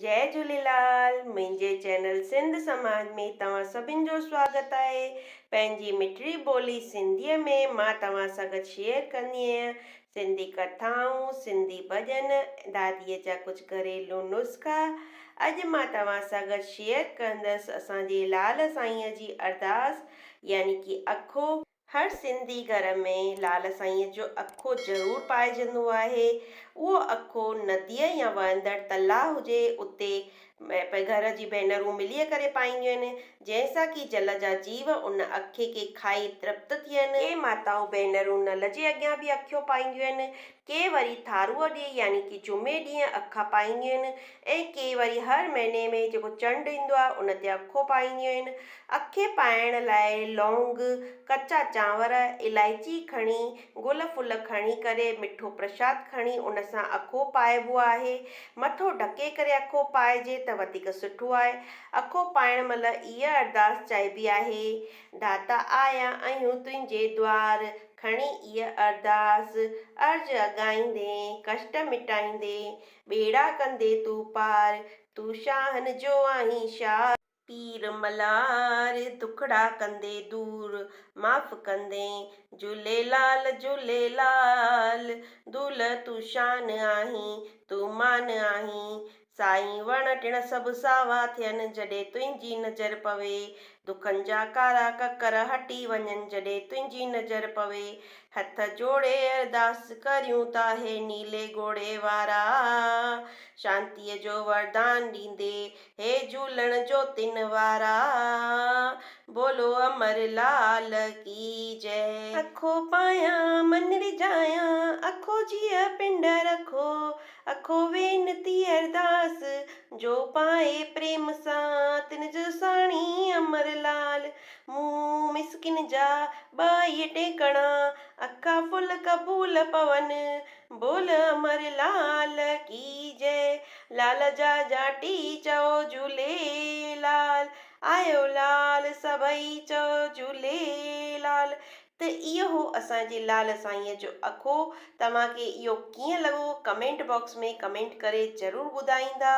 جئي جهوليلال منهنجي چينل سنڌ سماج ۾ توهان سڀن جو سواگت آهي پنهنجي مٺڙي ٻولي سنڌيء ۾ مان توهان سان گڏ شيئر ڪندي آهيان سنڌي ڪٿائون سنڌي ڀڄن داديء جا ڪجهه گهريلو نسخا اڄ مان توهان سان گڏ شيئر ڪندس اسان جي لال سائينء جي ارداس يعني ڪي اکو هر سنڌي گهر ۾ لال سائينء جو اکو ضرور پائجندو آهي. اهو اکو نديء يا وهندڙ تلاء هجي اتي گهر جي ڀينرون ملي ڪري پائينديون آهن، جنهن سان ڪي جل جا جيو ان اکي کي کائي ترپت ٿين. ڪي ماتائون ڀينرون نل جي اڳيان به اکيو پائينديون آهن، ڪي وري ٿاروء ڏينهن يعني ڪي جمعي ڏينهن اکا پائينديون آهن ۽ ڪي وري هر مهيني ۾ جيڪو چنڊ ايندو آهي ان تي اکو پائينديون آهن. اکي پائڻ لاء لونگ، ڪچا چانور، الائچي کڻي، گل ڦل کڻي ڪري مٺو پرشاد کڻي ان سان اکو پائبو آهي. مٿو ڍڪي ڪري اکو پائجي ته وڌيڪ سٺو آهي. اکو پائڻ مهل اها ارداس چئبي آهي، داتا آيا آهيون تنهنجي دوار، کڻي ايء ارداس، عرض اڳائيندين، ڪشٽ مٽائيندين، ٻيڙا ڪندين تون پار، تون شاهن جو آهين شاهه. پير ملهار، دکڙا ڪندين دور، معاف ڪندين، جهوليلال جهوليلال، دولهه تون شان آهين، تون مان آهين، سائين وڻ ٽڻ سڀ ساوا ٿين جڏهن تنهنجي نظر پوي دکن جا ڪارا ڪڪر هٽي وڃن جڏهن تنهنجي نظر پوي هٿ جوڙي ارداس ڪريون ٿا هي نيلي گهوڙي وارا شانتيء جو وردان ڏيندي هي جهولڻ جوتين وارا بولو امر لال ڪي جئه. اکو پايان من رجايان اکو جيء پنڊ رکو اکو وينتي ارداس، جو پائي پريم سان، تن جو ساڻي امر لال. مون مسڪين جا ٻائي ٽيڪڻا، اکا ڦل قبول پون، بول امر لال ڪي جئه. لال جا جاٽي چئو جهوليلال، آيو لال سڀئي چئو جهوليلال. ته اهو هو اسان جي لال سائينء جو اکو توهان کي اهو ڪيئن لڳو ڪمينٽ باڪس ۾ ڪمينٽ ڪري ضرور ٻڌائيندا.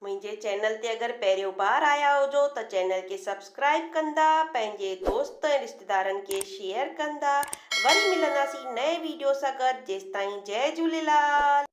منهنجي چينل تي اگر پهريون بار آيا هجو ته چينل کي سبسڪرائب ڪندا پنهنجي دوست ۽ رشتيدارن کي شيئر ڪندا وري ملنداسين نئين ويڊيو سان گڏ جيستائين جئي جهوليلال.